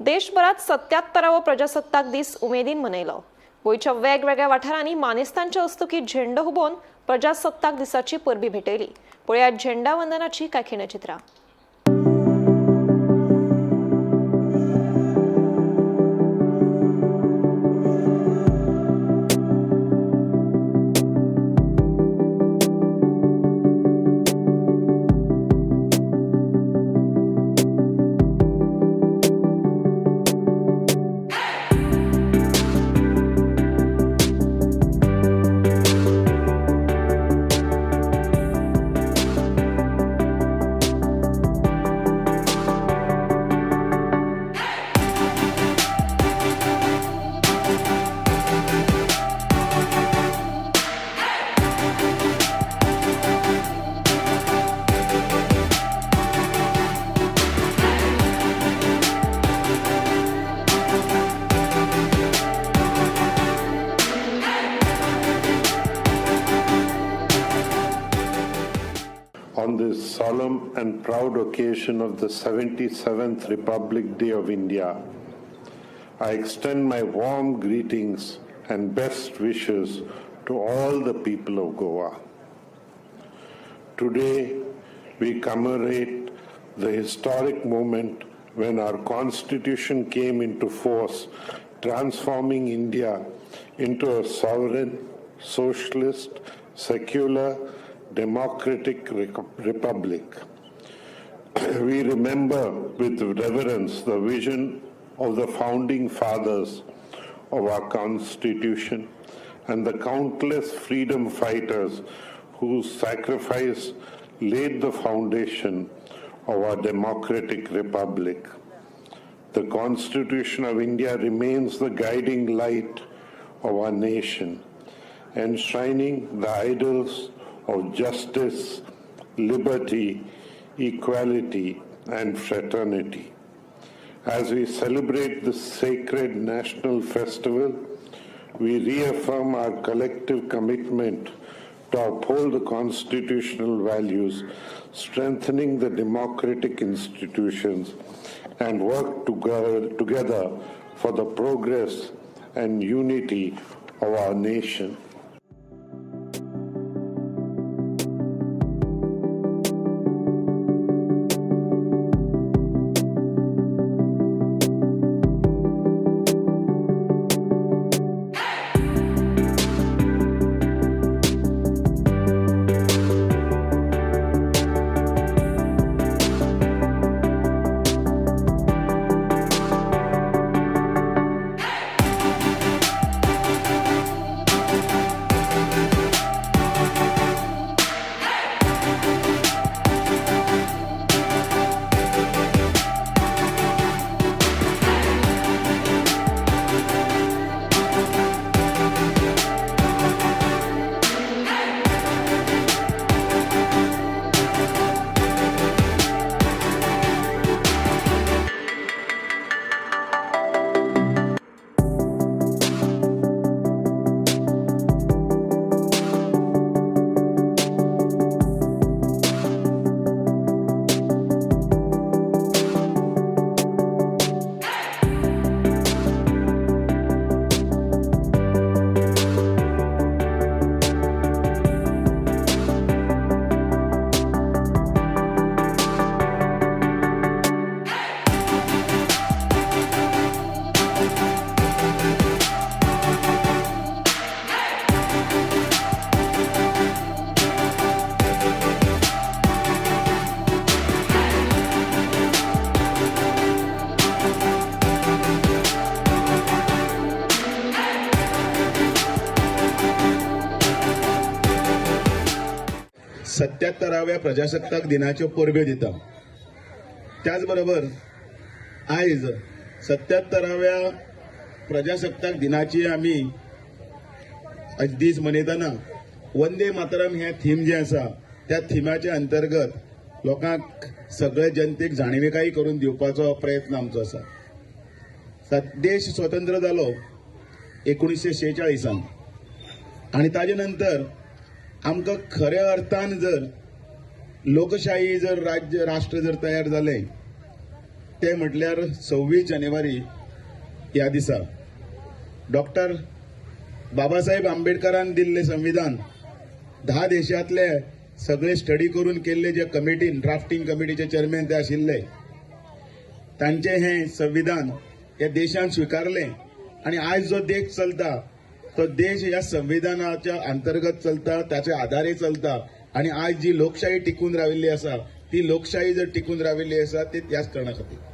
देशभरात 77वो प्रजासत्ताक दीस उमेदीन मनयलो. गोंयच्या वेगवेगळ्या वाठारांनी मानेस्तांच्या हस्तुकीं झेंडो हुबोवन प्रजासत्ताक दिसाची परबी भेटयली. पळयात झेंडा वंदनाची काय खिणचित्रां. On this solemn and proud occasion of the 77th Republic Day of India, I extend my warm greetings and best wishes to all the people of Goa. Today, we commemorate the historic moment when our Constitution came into force, transforming India into a sovereign, socialist, secular, democratic republic. We remember with reverence the vision of the founding fathers of our Constitution and the countless freedom fighters whose sacrifice laid the foundation of our democratic republic. The Constitution of India remains the guiding light of our nation, enshrining the ideals of justice, liberty, equality, and fraternity. As we celebrate this sacred national festival, we reaffirm our collective commitment to uphold the constitutional values, strengthening the democratic institutions, and work together for the progress and unity of our nation. 77व्या प्रजासत्ताक दिनाच्यो परब्यो दिता. त्याचबरोबर आयज 77व्या प्रजासत्ताक दिनाची आमी आज दीस मनयतना वंदे मातरम हें थीम जें आसा त्या थिमाच्या अंतर्गत लोकांक सगळे जनतेक जाणविकाय करून दिवपाचो प्रयत्न आमचो आसा. देश स्वतंत्र जालो 1946 आनी ताजे नंतर आमकां खऱ्या अर्थान जर लोकशाही जर राज्य राष्ट्र जर तयार जालें ते म्हटल्यार 26 जानेवारी ह्या दिसा डॉक्टर बाबासाहेब आंबेडकरान दिल्लें संविधान 10 देशांतले सगळे स्टडी करून केल्ले जे कमिटीन, ड्राफ्टिंग कमिटीचे चेअरमॅन ते आशिल्ले, तांचें हें संविधान ह्या देशान स्विकारलें आनी आयज जो देश चलता तो देश ह्या संविधानाच्या अंतर्गत चलता, ताच्या आधारे चलता. आनी आयज जी लोकशाही टिकून राविल्ली आसा ती लोकशाही जर टिकून राविल्ली आसा ती त्याच कारणा खातीर.